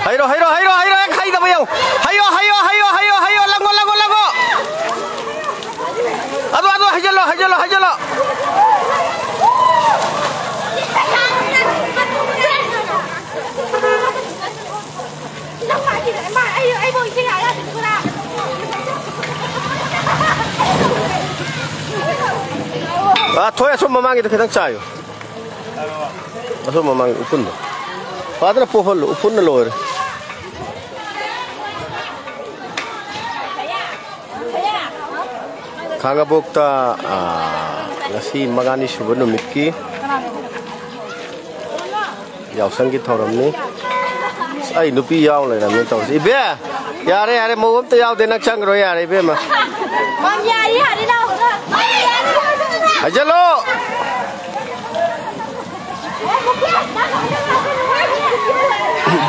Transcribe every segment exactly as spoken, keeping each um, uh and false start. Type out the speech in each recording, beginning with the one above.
ꯍꯩꯔꯣ, ꯍꯩꯔꯣ, ꯍꯩꯔꯣ, ꯍꯩꯔꯣ, ꯍꯦꯛ ꯍꯩꯗꯕ ꯌꯦꯡꯉꯨ꯫ ꯍꯩꯌꯣ, ꯍꯩꯌꯣ, ꯍꯩꯌꯣ, ꯍꯩꯌꯣ, ꯍꯩꯌꯣ, ꯍꯩꯌꯣ, ꯂꯪꯉꯣ, ꯂꯪꯉꯣ, ꯂꯪꯉꯣ꯫ ꯑꯗꯨ, ꯑꯗꯨ, ꯍꯩꯖꯜꯂꯣ, ꯍꯩꯖꯜꯂꯣ, ꯍꯩꯖꯜꯂꯣ꯫ ꯑꯥ, ꯊꯣꯏ, ꯑꯁꯣꯝ ꯃꯃꯥꯡꯒꯤꯗ ꯈꯤꯇꯪ ꯆꯥꯏꯌꯨ꯫ ꯑꯁꯣꯝ ꯃꯃꯥꯡꯒꯤ ꯎꯐꯨꯟꯗꯣ꯫ ꯐꯖꯅ ꯄꯣꯞꯍꯜꯂꯨ, ꯎꯐꯨꯟꯅ ꯂꯣꯏꯔꯦ꯫ ꯈꯥꯡꯉꯕꯣꯛꯇ, ꯑꯥ, ꯉꯁꯤ ꯃꯉꯥꯅꯤ ꯁꯨꯕ ꯅꯨꯃꯤꯠꯀꯤ ꯌꯥꯎꯁꯪꯒꯤ ꯊꯧꯔꯝꯅꯤ꯫ ꯑꯁ, ꯑꯩ ꯅꯨꯄꯤ ꯌꯥꯎ ꯂꯩꯔꯝꯃꯦ ꯇꯧꯔꯤꯁꯦ꯫ ꯏꯕꯦ! ꯌꯥꯔꯦ, ꯌꯥꯔꯦ, ꯃꯧ ꯑꯝꯇ ꯌꯥꯎꯗꯦ, ꯅꯪ ꯆꯪꯈ꯭ꯔꯣ, ꯌꯥꯔꯦ, ꯏꯕꯦꯝꯃ꯫ ꯃꯝ ꯌꯥꯔꯦ, ꯌꯥꯔꯦ, ꯂꯥꯎ꯫ ꯍꯥꯏꯖꯜꯂꯣ!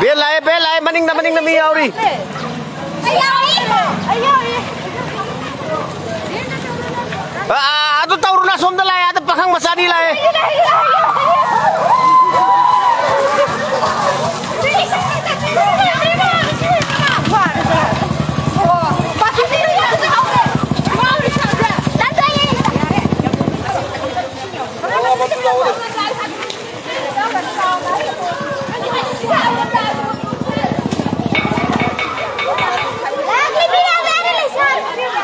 ꯕꯦꯜ ꯂꯥꯛꯑꯦ, ꯕꯦꯜ ꯂꯥꯛꯑꯦ, ꯃꯅꯤꯡꯗ, ꯃꯅꯤꯡꯗ ꯃꯤ ꯌꯥꯎꯔꯤ꯫ ꯑꯥ, ꯑꯥ, ꯑꯗꯨ ꯇꯧꯔꯨꯅꯨ, ꯑꯁꯣꯝꯗ ꯂꯥꯛꯑꯦ, ꯑꯗ ꯄꯥꯈꯪ ꯃꯆꯥꯅꯤ ꯂꯥꯛꯑꯦ꯫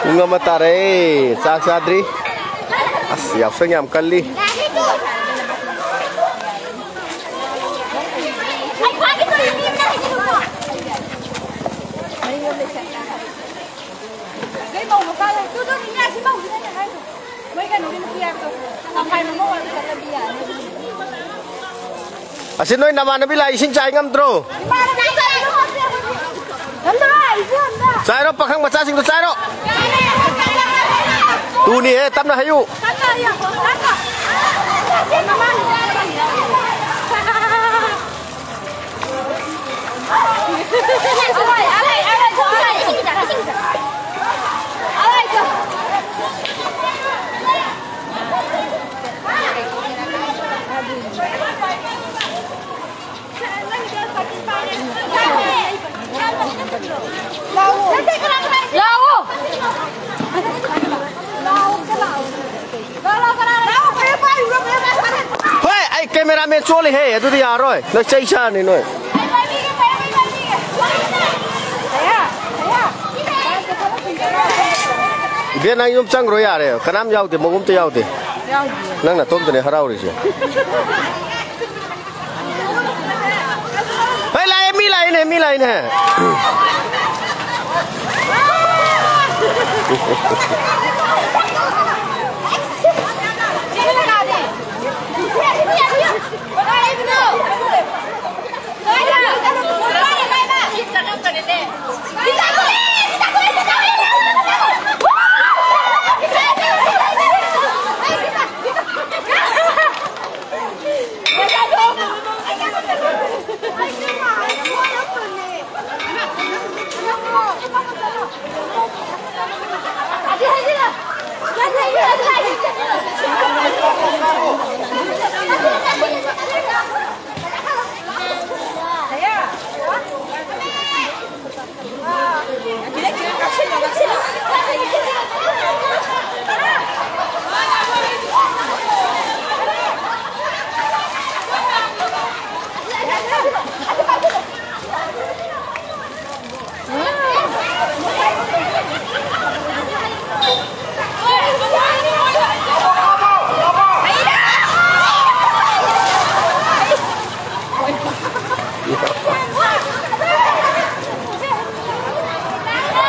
ꯄꯨꯡ ꯑꯃ ꯇꯥꯔꯦ, ꯆꯥꯛ ꯆꯥꯗ꯭ꯔꯤ꯫ ꯑꯁ, ꯌꯥꯎꯁꯪ ꯌꯥꯝ ꯀꯜꯂꯤ꯫ ꯑꯁꯤ ꯅꯣꯏ ꯅꯃꯥꯟꯅꯕꯤ ꯂꯥꯛꯏ, ꯏꯁꯤꯡ ꯆꯥꯏ ꯉꯝꯗ꯭ꯔꯣ? ꯆꯥꯏꯔꯣ, ꯄꯥꯈꯪ ꯃꯆꯥꯁꯤꯡꯗꯣ ꯆꯥꯏꯔꯣ꯫ ꯇꯨꯅꯤꯍꯦ, ꯇꯞꯅ ꯍꯩꯌꯨ꯫ ꯂꯥꯛꯑꯣ꯫ ꯍꯣꯏ, ꯑꯩ ꯀꯦꯃꯦꯔꯥꯃꯦꯟ ꯆꯣꯜꯂꯤꯍꯦ, ꯑꯗꯨꯗꯤ ꯌꯥꯔꯣꯏ, ꯅꯣꯏ ꯆꯩ ꯆꯥꯔꯅꯤ ꯅꯣꯏ꯫ ꯏꯕꯦꯟ, ꯅꯪ ꯌꯨꯝ ꯆꯪꯈ꯭ꯔꯣ ꯌꯥꯔꯦ, ꯀꯅꯥꯝ ꯌꯥꯎꯗꯦ, ꯃꯧ ꯑꯝꯇ ꯌꯥꯎꯗꯦ꯫ ꯌꯥꯎꯗꯤꯌꯦ꯫ ꯅꯪ ꯅꯇꯣꯝꯇꯅꯦ ꯍꯔꯥꯎꯔꯤꯁꯦ꯫ ꯍꯩ, ꯂꯥꯛꯑꯦ, ꯃꯤ ꯂꯥꯛꯑꯦꯅꯦ, ꯃꯤ ꯂꯥꯛꯑꯦꯅꯦ꯫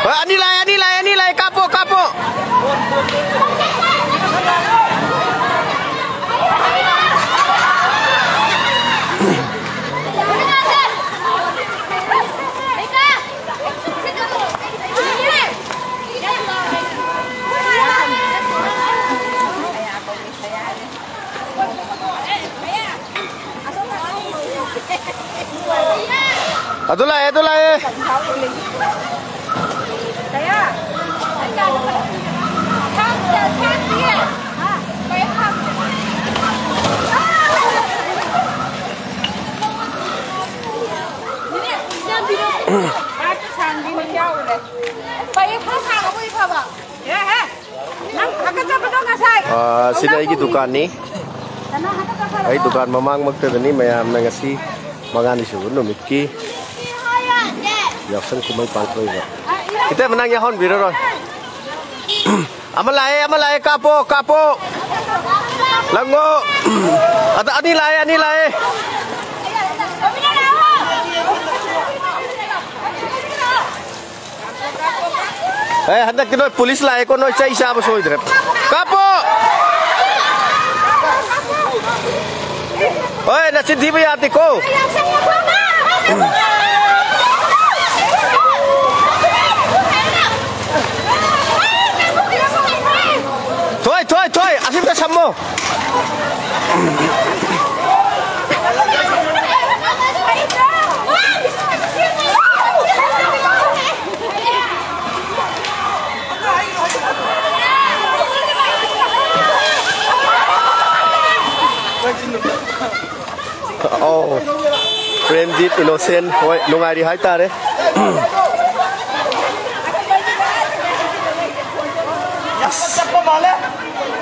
ꯍꯣꯏ, ꯑꯅꯤ ꯂꯥꯛꯑꯦ, ꯑꯅꯤ ꯂꯥꯛꯑꯦ, ꯑꯅꯤ ꯂꯥꯛꯑꯦ, ꯀꯥꯞꯄꯣ, ꯀꯥꯞꯄꯣ꯫ ꯑꯗꯨ ꯂꯥꯛꯑꯦ, ꯑꯗꯨ ꯂꯥꯛꯑꯦ꯫ ꯌꯥꯎꯔꯦ꯫ ꯐꯩꯌꯦ, ꯈꯔ ꯁꯥꯡꯉꯕꯨꯗꯤ ꯐꯕ꯫ ꯍꯦ, ꯍꯦ꯫ ꯅꯪ ꯍꯥꯀꯠꯆꯕꯗꯣ ꯉꯁꯥꯏ꯫ ꯑꯥ, ꯁꯤꯗ ꯑꯩꯒꯤ ꯗꯨꯀꯥꯟꯅꯤ꯫ ꯀꯅꯥ ꯍꯥꯀꯠꯆꯕ? ꯑꯩ ꯗꯨꯀꯥꯟ ꯃꯃꯥꯡꯃꯛꯇꯗꯅꯤ ꯃꯌꯥꯝꯅ ꯉꯁꯤ ꯃꯉꯥꯅꯤ ꯁꯨꯕ ꯅꯨꯃꯤꯠꯀꯤ ꯌꯥꯎꯁꯪ ꯀꯨꯝꯍꯩ ꯄꯥꯡꯊꯣꯛꯏꯕ꯫ ꯏꯇꯩꯃ, ꯅꯪ ꯌꯥꯎꯍꯟꯕꯤꯔꯔꯣꯏ꯫ ꯑꯃ ꯂꯥꯛꯑꯦ, ꯑꯃ ꯂꯥꯛꯑꯦ, ꯀꯥꯞꯄꯣ, ꯀꯥꯞꯄꯣ꯫ ꯂꯪꯉꯣ꯫ ꯑꯗ ꯑꯅꯤ ꯂꯥꯛꯑꯦ, ꯑꯅꯤ ꯂꯥꯛꯑꯦ꯫ ꯑꯦ, ꯍꯟꯗꯛꯇꯤ ꯅꯣꯏ ꯄꯨꯂꯤꯁ ꯂꯥꯛꯑꯦꯀꯣ, ꯅꯣꯏ ꯆꯩ ꯆꯥꯕ ꯁꯣꯏꯗ꯭ꯔꯦ꯫ ꯀꯥꯞꯄꯣ! ꯍꯣꯏ, ꯅꯆꯤꯟ ꯊꯤꯕ ꯌꯥꯗꯦꯀꯣ꯫ ꯊꯣꯏ, ꯊꯣꯏ, ꯊꯣꯏ, ꯑꯁꯤꯗ ꯁꯝꯃꯣ꯫ ꯑꯧ, ꯄ꯭ꯔꯦꯝꯖꯤꯠ, ꯏꯅꯣꯁꯦꯟ ꯍꯣꯏ ꯅꯨꯡꯉꯥꯏꯔꯤ ꯍꯥꯏꯇꯥꯔꯦ꯫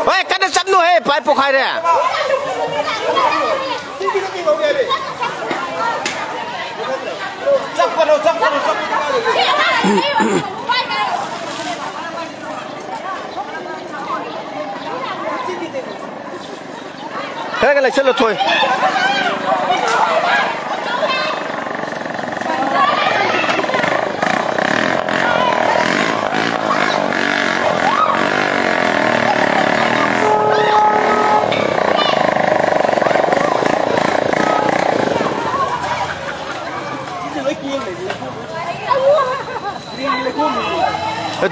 ꯍꯣꯏ, ꯀꯟꯅ ꯆꯞꯅꯨꯍꯦ, ꯄꯥꯏꯞ ꯄꯣꯈꯥꯏꯔꯦ꯫ ꯆꯞꯀꯅꯣ, ꯆꯞꯀꯅꯣ, ꯆꯞꯀꯅꯣ꯫ ꯈꯔꯒ ꯂꯩꯁꯜꯂꯣ, ꯊꯣꯏ꯫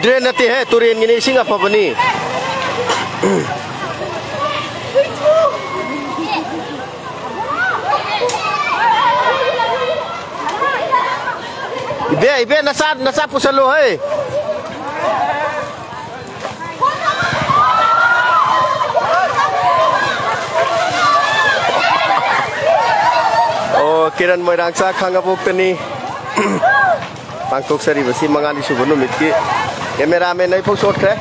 ꯗ꯭ꯔꯦꯟ ꯅꯠꯇꯦꯍꯦ, ꯇꯨꯔꯦꯟꯒꯤꯅꯤ, ꯏꯁꯤꯡ ꯑꯐꯕꯅꯤ꯫ ꯏꯕꯦ, ꯏꯕꯦ, ꯅꯆꯥ, ꯅꯆꯥ ꯄꯨꯁꯜꯂꯨ ꯍꯩ꯫ ꯑꯣ, ꯀꯤꯔꯟ ꯃꯣꯏꯔꯥꯡꯆꯥ ꯈꯥꯡꯉꯕꯣꯛꯇꯅꯤ꯫ ꯄꯥꯡꯊꯣꯛꯆꯔꯤꯕꯁꯤ ꯃꯉꯥꯅꯤ ꯁꯨꯕ ꯅꯨꯃꯤꯠꯀꯤ꯫ ꯀꯦꯃꯦꯔꯥꯃꯦꯟ ꯑꯩꯐꯥꯎ ꯆꯣꯠꯈ꯭ꯔꯦ꯫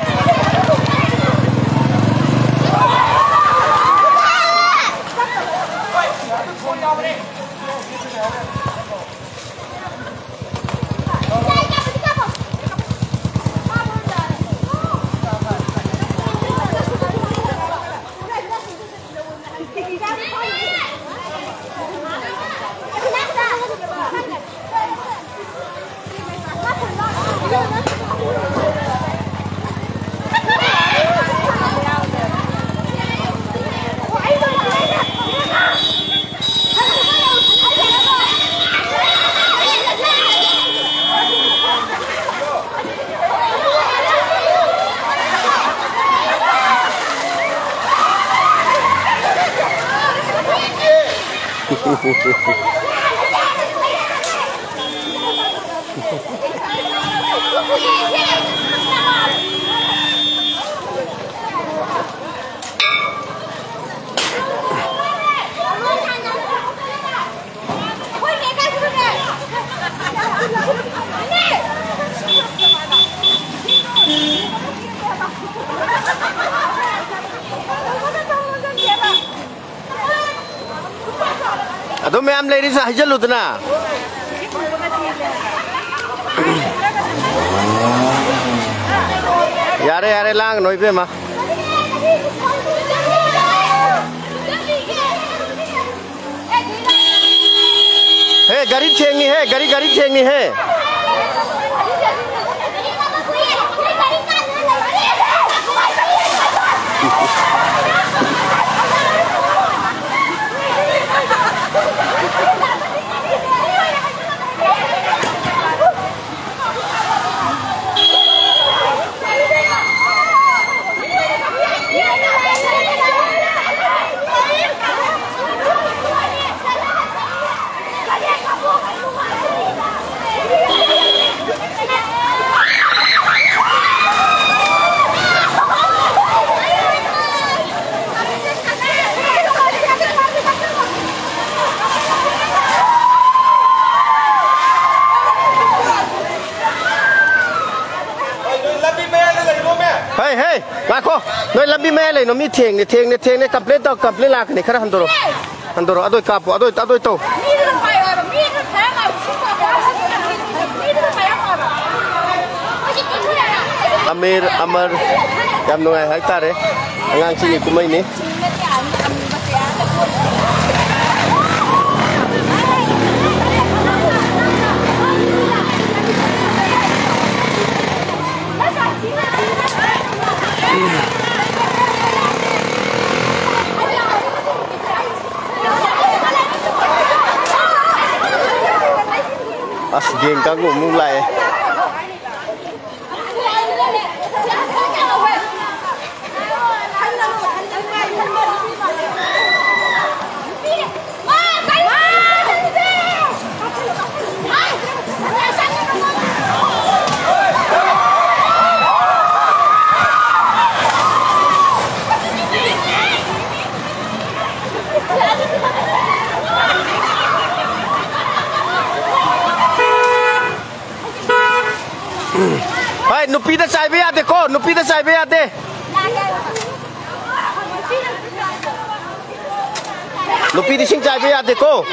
ꯑꯗꯨꯝ ꯃꯌꯥꯝ ꯂꯩꯔꯤꯁꯦ ꯍꯩꯖꯜꯂꯨꯗꯅ꯫ ꯌꯥꯔꯦ, ꯌꯥꯔꯦ, ꯂꯥꯡꯒꯅꯨ ꯏꯕꯦꯝꯃ꯫ ꯍꯦ, ꯒꯥꯔꯤ ꯊꯦꯡꯉꯤꯍꯦ, ꯒꯥꯔꯤ, ꯒꯥꯔꯤ ꯊꯦꯡꯉꯤꯍꯦ꯫ ꯉꯥꯏꯈꯣ, ꯅꯣꯏ ꯂꯝꯕꯤ ꯃꯌꯥꯏ ꯂꯩꯅꯣ, ꯃꯤ ꯊꯦꯡꯅꯦ, ꯊꯦꯡꯅꯦ, ꯊꯦꯡꯅꯦ, complain ꯇꯧ, complain ꯂꯥꯛꯀꯅꯤ, ꯈꯔ ꯍꯟꯗꯣꯔꯣ, ꯍꯟꯗꯣꯔꯣ, ꯑꯗꯣ ꯀꯥꯞꯄꯣ, ꯑꯗꯣ, ꯑꯗꯣ ꯇꯧ꯫ ꯃꯤꯗꯨꯅ ꯄꯥꯏꯌꯣ ꯍꯥꯏꯕ, ꯃꯤꯗꯨꯅ ꯈꯔ ꯉꯥꯏꯌꯣ, ꯁꯤ ꯄꯥꯏꯌꯣ ꯍꯥꯏꯕ꯫ ꯃꯤꯗꯨꯅ ꯄꯥꯏꯔꯝꯃꯣ ꯍꯥꯏꯕ꯫ ꯑꯃꯤꯔ, ꯑꯃꯔ, ꯌꯥꯝ ꯅꯨꯡꯉꯥꯏ ꯍꯥꯏꯇꯥꯔꯦ, ꯑꯉꯥꯡꯁꯤꯡꯒꯤ ꯀꯨꯝꯍꯩꯅꯤ꯫ ꯑꯁ, ꯌꯦꯟ ꯀꯥꯡꯕꯨ ꯑꯃꯨꯛ ꯂꯥꯛꯑꯦ꯫ ꯍꯣꯏ, ꯅꯨꯄꯤꯗ ꯆꯥꯏꯕ ꯌꯥꯗꯦꯀꯣ, ꯅꯨꯄꯤꯗ ꯆꯥꯏꯕ ꯌꯥꯗꯦ꯫ ꯅꯨꯄꯤꯗꯤ ꯏꯁꯤꯡ ꯆꯥꯏꯕ ꯌꯥꯗꯦꯀꯣ꯫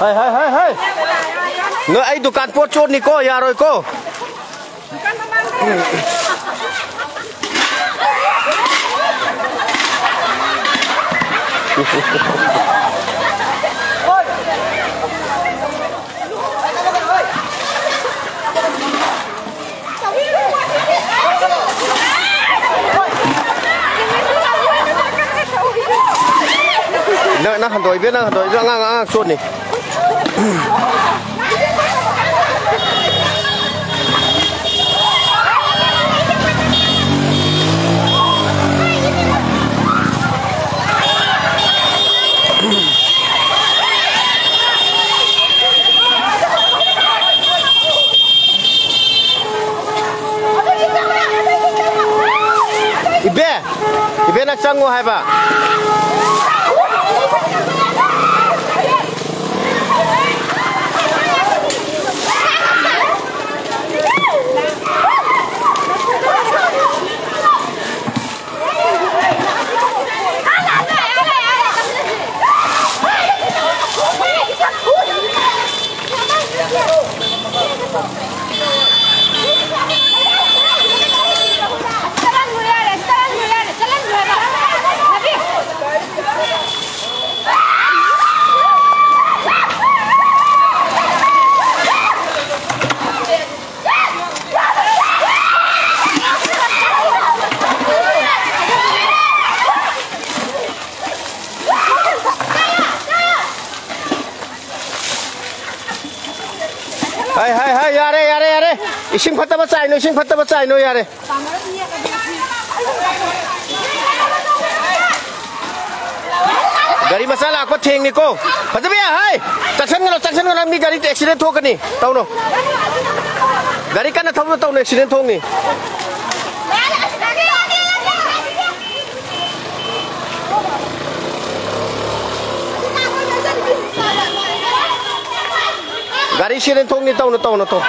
ꯍꯥꯏ, ꯍꯥꯏ, ꯍꯥꯏ, ꯍꯥꯏ꯫ ꯅꯣꯏ ꯑꯩ ꯗꯨꯀꯥꯟ ꯄꯣꯠ ꯆꯣꯠꯅꯤꯀꯣ, ꯌꯥꯔꯣꯏꯀꯣ꯫ ꯅꯪ, ꯅꯪ ꯍꯟꯗꯣꯛ, ꯏꯕꯦ, ꯅꯪ ꯍꯟꯗꯣꯛ, ꯏꯕꯦ, ꯑꯉꯥꯡ, ꯑꯉꯥꯡ ꯆꯣꯠꯅꯤ꯫ ꯏꯕꯦ, ꯏꯕꯦ, ꯅꯪ ꯆꯪꯉꯣ ꯍꯥꯏꯕ꯫ ꯍꯥꯏ, ꯍꯥꯏ, ꯍꯥꯏ, ꯌꯥꯔꯦ, ꯌꯥꯔꯦ, ꯌꯥꯔꯦ꯫ ꯏꯁꯤꯡ ꯐꯠꯇꯕ ꯆꯥꯏꯅꯣ, ꯏꯁꯤꯡ ꯐꯠꯇꯕ ꯆꯥꯏꯅꯣ, ꯌꯥꯔꯦ꯫ ꯒꯥꯔꯤ ꯃꯆꯥ ꯂꯥꯛꯄ ꯊꯦꯡꯅꯤꯀꯣ꯫ ꯐꯖꯕꯤ, ꯍꯥꯏ! ꯆꯪꯁꯟꯒꯅꯣ, ꯆꯪꯁꯟꯒꯅꯣ, ꯃꯤ ꯒꯥꯔꯤ ꯑꯦꯛꯁꯤꯗꯦꯟ ꯊꯣꯛꯀꯅꯤ꯫ ꯇꯧꯅꯣ꯫ ꯒꯥꯔꯤ ꯀꯟꯅ ꯊꯧꯅꯣ, ꯇꯧꯅꯣ, ꯑꯦꯛꯁꯤꯗꯦꯟ ꯊꯣꯛꯅꯤ꯫ ꯒꯥꯔꯤ ꯑꯦꯛꯁꯤꯗꯦꯟ ꯊꯣꯛꯅꯤ, ꯇꯧꯅꯣ, ꯇꯧꯅꯣ, ꯇꯧ꯫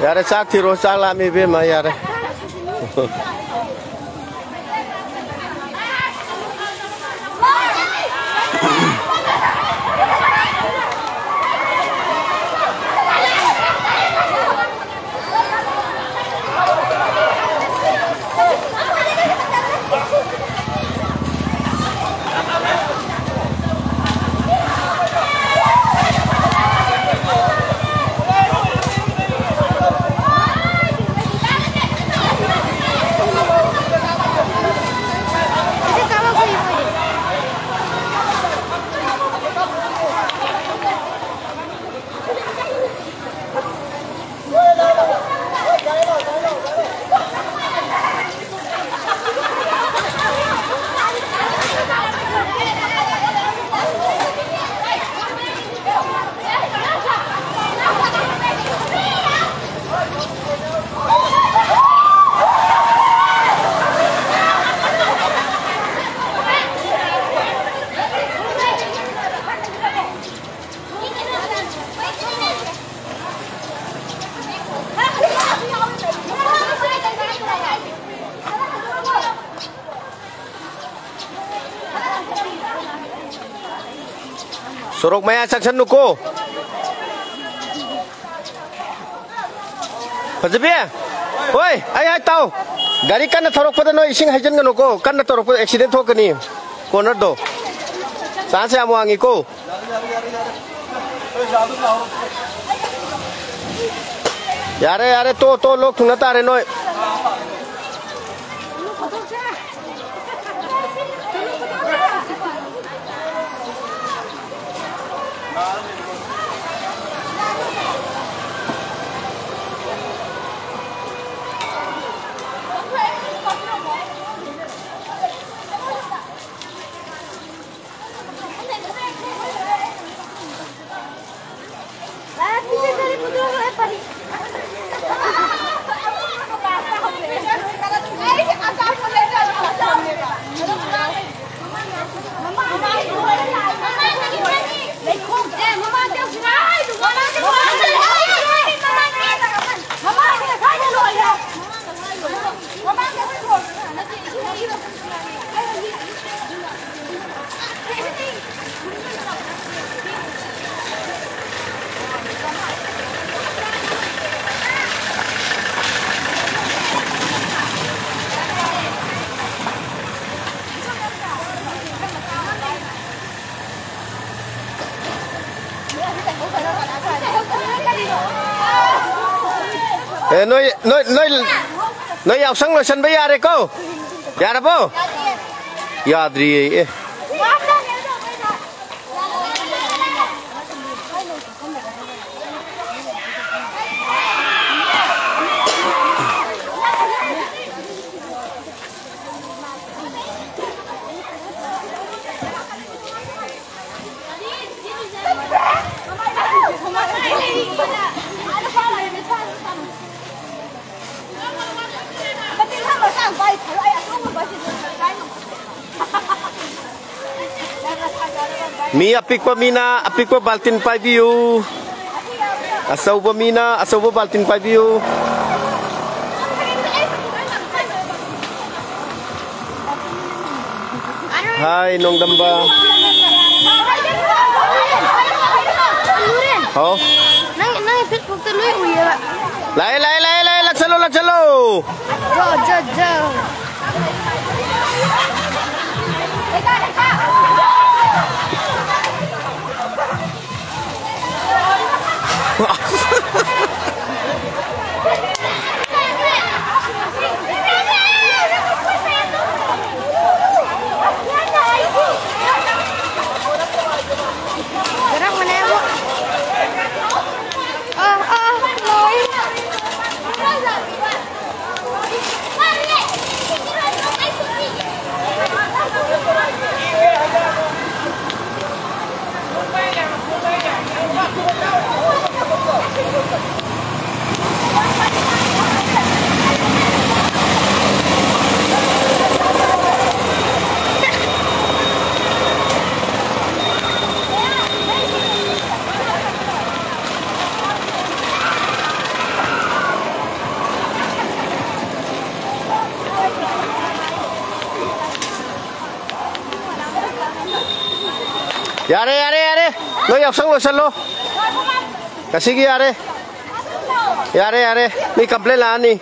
ꯌꯥꯔꯦ, ꯆꯥꯛ ꯊꯤꯔꯣ, ꯆꯥꯛ ꯂꯥꯝꯃꯤ ꯏꯕꯦꯝꯃ, ꯌꯥꯔꯦ꯫ ꯁꯣꯔꯣꯛ ꯃꯌꯥ ꯆꯪꯁꯟꯅꯨꯀꯣ꯫ ꯐꯖꯕꯤ, ꯍꯣꯏ, ꯑꯩ ꯍꯥꯏ ꯇꯥꯎ꯫ ꯒꯥꯔꯤ ꯀꯟꯅ ꯊꯧꯔꯛꯄꯗ ꯅꯣꯏ ꯏꯁꯤꯡ ꯍꯩꯖꯤꯟꯒꯅꯨꯀꯣ, ꯀꯟꯅ ꯇꯧꯔꯛꯄꯗ ꯑꯦꯛꯁꯤꯗꯦꯟ ꯊꯣꯛꯀꯅꯤ꯫ ꯀꯣꯔꯅꯔꯗꯣ ꯆꯥꯟꯁ ꯌꯥꯝ ꯋꯥꯡꯉꯤꯀꯣ꯫ ꯌꯥꯔꯦ, ꯌꯥꯔꯦ, ꯇꯣ, ꯇꯣ, ꯂꯣꯛ ꯊꯨꯡꯅ ꯇꯥꯔꯦ ꯅꯣꯏ꯫ ꯑꯦ, ꯅꯣꯏ, ꯅꯣꯏ, ꯅꯣꯏ, ꯅꯣꯏ ꯌꯥꯎꯁꯪ ꯂꯣꯏꯁꯟꯕ ꯌꯥꯔꯦꯀꯣ? ꯌꯥꯔꯕꯣ? ꯌꯥꯗ꯭ꯔꯤꯌꯦ꯫ ꯑꯦ꯫ ꯃꯤ ꯑꯄꯤꯛꯄ ꯃꯤꯅ ꯑꯄꯤꯛꯄ ꯕꯥꯜꯇꯤꯟ ꯄꯥꯏꯕꯤꯌꯨ꯫ ꯑꯆꯧꯕ ꯃꯤꯅ ꯑꯆꯧꯕ ꯕꯥꯜꯇꯤꯟ ꯄꯥꯏꯕꯤꯌꯨ꯫ ꯍꯥꯏ, ꯅꯣꯡꯗꯝꯕ꯫ ꯍꯥꯎ꯫ ꯅꯪ, ꯅꯪ Facebook-ꯇ ꯂꯣꯏ ꯎꯏꯌꯦꯕ꯫ ꯂꯥꯛꯑꯦ, ꯂꯥꯛꯑꯦ, ꯂꯥꯛꯑꯦ, ꯂꯥꯛꯑꯦ, ꯂꯥꯛꯁꯜꯂꯣ, ꯂꯥꯛꯁꯜꯂꯣ꯫ ꯖꯣ, ꯖꯣ, ꯖꯣ꯫ ꯌꯥꯔꯦ, ꯌꯥꯔꯦ, ꯌꯥꯔꯦ꯫ ꯅꯣꯏ ꯌꯥꯎꯁꯪ ꯂꯣꯏꯁꯜꯂꯣ꯫ ꯉꯁꯤꯒꯤ ꯌꯥꯔꯦ꯫ ꯌꯥꯔꯦ, ꯌꯥꯔꯦ꯫ ꯃꯤ complain ꯂꯥꯛꯑꯅꯤ꯫